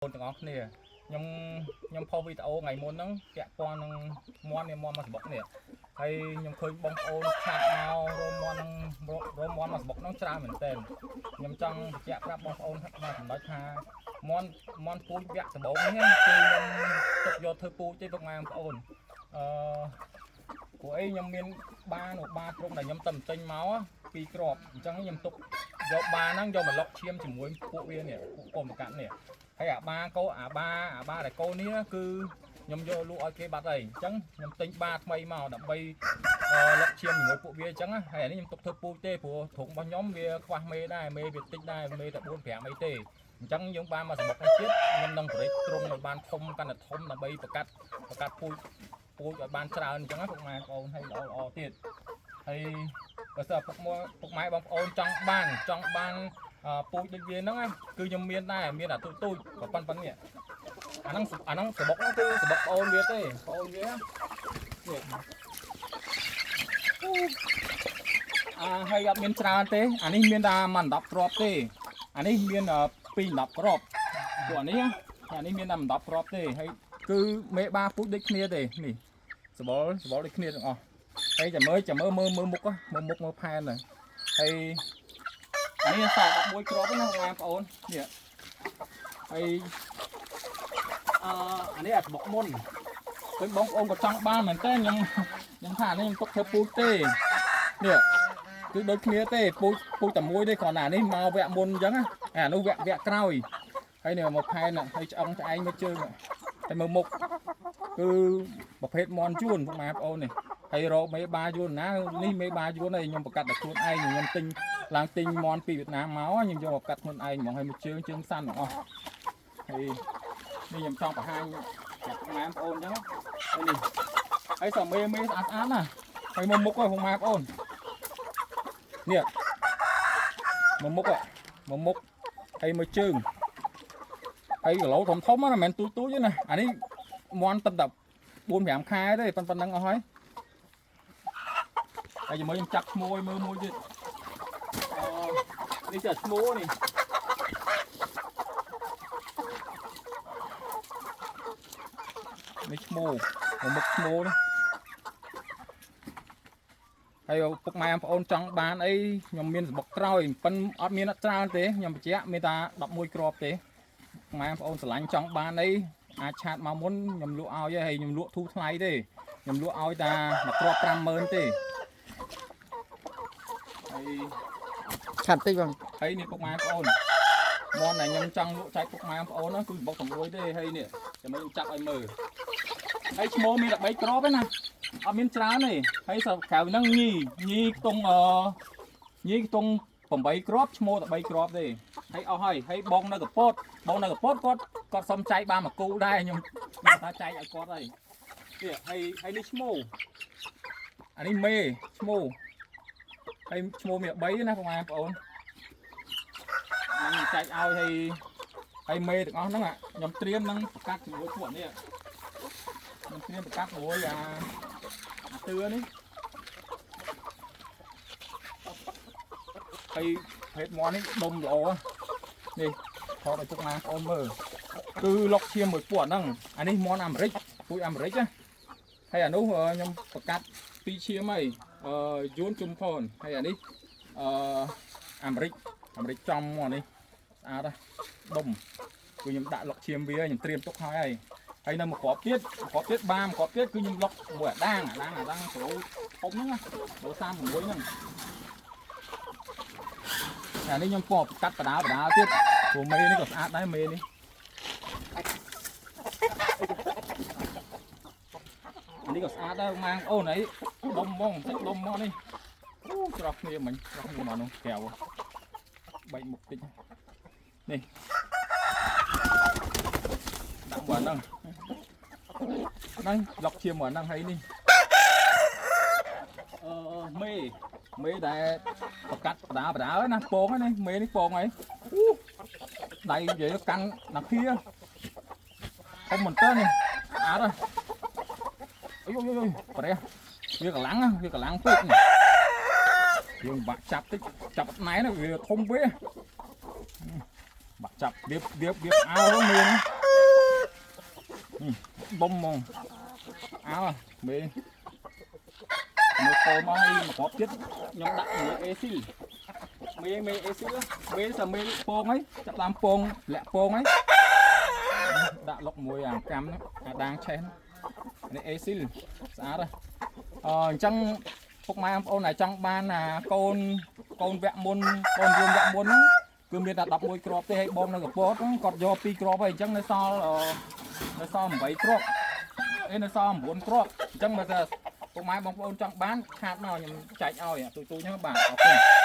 អូនទាំងអស់គ្នាខ្ញុំខ្ញុំផុសវីដេអូថ្ងៃមុនហ្នឹងពាក់ព័ន្ធនឹងមាន់នេះមាន់មកសបុកនេះហើយខ្ញុំឃើញបងប្អូនឆាតមករមមាន់ហ្នឹងរមមាន់មកសបុកហ្នឹងច្រើនមែនទែនខ្ញុំចង់បញ្ជាក់ប្រាប់បងប្អូនមកចំណុចថាមាន់មាន់ពូជវគ្គដំបូងនេះគឺខ្ញុំទុកយកធ្វើពូជទេពុកម៉ែបងប្អូនអឺព្រោះអីខ្ញុំមានបានោះបាទ្រុងដែលខ្ញុំទៅទិញមកពីរគ្រាប់អញ្ចឹងខ្ញុំទុកយកបាហ្នឹងយកមកលុកឈាមជាមួយពួកវានេះពួកកូនប្រកាត់នេះ ហើយអាបាកោអាបាអាបាដែលកូននេះគឺខ្ញុំយកលក់ឲ្យគេបាត់ហើយអញ្ចឹងខ្ញុំទិញបាថ្មីមកដើម្បីលុកឈាមជាមួយពួកវាអញ្ចឹងហើយអានេះខ្ញុំទុកធ្វើពូជទេព្រោះទ្រុងរបស់ខ្ញុំវាខ្វះមេដែរមេវាតិចដែរមេតែ4 5អីទេអញ្ចឹងយើងបានមកសម្បុកនេះទៀតខ្ញុំនឹងបរិចទ្រុងឲ្យបានធំកាន់តែធំដើម្បីប្រកាត់ប្រកាត់ពូជពូជឲ្យបានច្រើនអញ្ចឹងណាពុកម៉ែបងប្អូនហើយល្អល្អទៀតហើយបើសិនពុកម៉ែពុកម៉ែបងប្អូនចង់បានចង់បានពូជដូចវាហ្នឹងគឺខ្ញុំមានដែរមានអាទូចទូចប៉ុណ្ប៉ុណ្នេះអាហ្នឹងអាហ្នឹងសបុកហ្នឹងគឺសបុកប្អូនវាទេប្អូនវានេះអាហើយអត់មានច្រើនទេអានេះមានតែមួយ10គ្រាប់ទេអានេះមាន2 10គ្រាប់ពួកអានេះអានេះមានតែ10គ្រាប់ទេហើយគឺមេបាពូជដូចគ្នាទេនេះសបល់សបល់ដូចគ្នាទាំងអស់ហើយចាំមើលចាំមើលមើលមើលមុខមើលមុខមើលផែនហើយអានេះសល់11គ្រាប់ណាបងប្អូននេះហើយអឺអានេះអាសបុកមុនឃើញបងប្អូនក៏ចង់បានមែនតើខ្ញុំខ្ញុំថាអានេះខ្ញុំទុកធ្វើពូជទេនេះគឺដូចគ្នាទេពូជពូជតែមួយទេគ្រាន់តែអានេះមកវគ្គមុនអញ្ចឹងអានោះវគ្គវគ្គក្រោយហើយនេះមកផែនហើយឆ្អឹងឆ្អែងមើលជើងហើយមើលមុខគឺប្រភេទមន់ជួនពុកម៉ែបងប្អូននេះហើយរកមេបាយួនណានេះមេបាយួនហើយខ្ញុំប្រកាសតែខ្លួនឯងខ្ញុំទិញឡើងទិញមន់ពីវៀតណាមមកខ្ញុំយកមកកាត់ខ្លួនឯងហ្មងហើយមួយជើងជើងសាន់ទាំងអស់ហើយនេះខ្ញុំចង់បង្ហាញប្រាប់ម៉ែបងប្អូនអញ្ចឹងហើយនេះហើយសមេមេស្អាតស្អាតណាហើយមកមុខហ្នឹងម៉ែបងប្អូននេះមកមុខមកមុខហើយមួយជើងហើយគីឡូធំធំណាមិនមែនទូចទូចទេណាអានេះមន់ទឹកតែ4 5ខែទេប៉ុណ្ណឹងអស់ហើយហើយជាមួយខ្ញុំចាប់ឈ្មោះឲ្យមើលមួយទៀតនេះជាឈ្មោះនេះនេះឈ្មោះមកមុខឈ្មោះនេះហើយពុកម៉ែបងប្អូនចង់បានអីខ្ញុំមានសបុកក្រោយប៉ិនអត់មានអត់ច្រើនទេខ្ញុំបញ្ជាក់មានតែ11គ្រាប់ទេពុកម៉ែបងប្អូនស្រឡាញ់ចង់បានអីអាចឆាតមកមុនខ្ញុំលក់ឲ្យហើយខ្ញុំលក់ធូរថ្លៃទេខ្ញុំលក់ឲ្យតែមួយគ្រាប់50000ទេហើយ ឆាត់តិចបង ហើយនេះពុកម៉ែបងប្អូនមន់ដែលខ្ញុំចង់លក់ចែកពុកម៉ែបងប្អូនហ្នឹងគឺបុកតម្រួយទេហើយនេះចាំខ្ញុំចាប់ឲ្យមើលហើយឈ្មោះមានតែ3គ្រាប់ទេណាអត់មានច្រើនទេហើយសក្រៅហ្នឹងញីញីខ្ទង់អញីខ្ទង់8គ្រាប់ឈ្មោះតែ3គ្រាប់ទេហើយអស់ហើយហើយបងនៅកពតបងនៅកពតគាត់គាត់សុំចែកបានមួយគូដែរខ្ញុំខ្ញុំថាចែកឲ្យគាត់ហើយនេះហើយហើយនេះឈ្មោះអានេះមេឈ្មោះហើយឈ្មោះមាន3ណាពុកម៉ែបងប្អូន ខ្ញុំចែកឲ្យហើយហើយមេទាំងអស់ហ្នឹងខ្ញុំត្រៀមនឹងប្រកាសជាមួយពួកនេះខ្ញុំត្រៀមប្រកាសជាមួយអាអាទឿនេះហើយភេទមាន់នេះដុំល្អនេះថតឲ្យពុកម៉ែបងប្អូនមើលគឺលុកឈាមមួយពួកហ្នឹងអានេះមាន់អាមេរិកពូជអាមេរិកណាហើយអានោះខ្ញុំប្រកាសពីរឈាមហើយអឺយួនជុំផនហើយអានេះអឺអាមេរិកអាមេរិកចំមកនេះស្អាតណាស់ដុំគឺខ្ញុំដាក់លុកឈាមវាខ្ញុំត្រៀមទុកហើយហើយហើយនៅមួយគ្រាប់ទៀតមួយគ្រាប់ទៀតបាមួយគ្រាប់ទៀតគឺខ្ញុំលុកមួយអាដាងអាដាងអាដាងគីឡូធំហ្នឹងណាគីឡូ36ហ្នឹងអានេះខ្ញុំពណ៌កាត់បដាបដាទៀតព្រោះមេនេះក៏ស្អាតដែរមេនេះអានេះក៏ស្អាតដែរម៉ាងអូនអីដុំហ្មងសាច់ដុំមកនេះអូច្រោះគ្នាមិញច្រោះគ្នាមកនោះកែវបែកមុខតិចនេះដាក់មកហ្នឹងហ្នឹងលុកជាមួយហ្នឹងហើយនេះអឺមេមេដែលប្រកាត់បដាបដាណាពងហ្នឹងមេនេះពងហើយអូដៃនិយាយកាន់ណាភៀធំមែនតើនេះស្អាតហ៎អុយអុយអុយព្រះវាកម្លាំងវាកម្លាំងពេកនេះយើងបាក់ចាប់តិចចាប់អត់ណែនវាធំពេក បាក់ចាប់វាវាវាផ្អើលមេនេះដុំហ្មងអើមេមើលកោមកឲ្យមកគ្រាប់ទៀតខ្ញុំដាក់មួយ AC មេមេ AC មេសាមេពងហើយចាប់តាមពងលាក់ពងហើយដាក់លុកមួយអាកាំហ្នឹងអាដាងឆេះហ្នឹងនេះ AC ស្អាតហ៎អអញ្ចឹងពុកម៉ែបងប្អូនដែលចង់បានអាកូនកូនវគ្គមុនកូនរួមវគ្គមុនហ្នឹងគឺមានតែ11គ្រាប់ទេហើយបងនៅកពតហ្នឹងគាត់យក2គ្រាប់ហើយអញ្ចឹងនៅសល់នៅសល់8គ្រាប់អេនៅសល់9គ្រាប់អញ្ចឹងបើថាពុកម៉ែបងប្អូនចង់បានខាតមកខ្ញុំចែកឲ្យទូទូហ្នឹងបាទអរគុណ។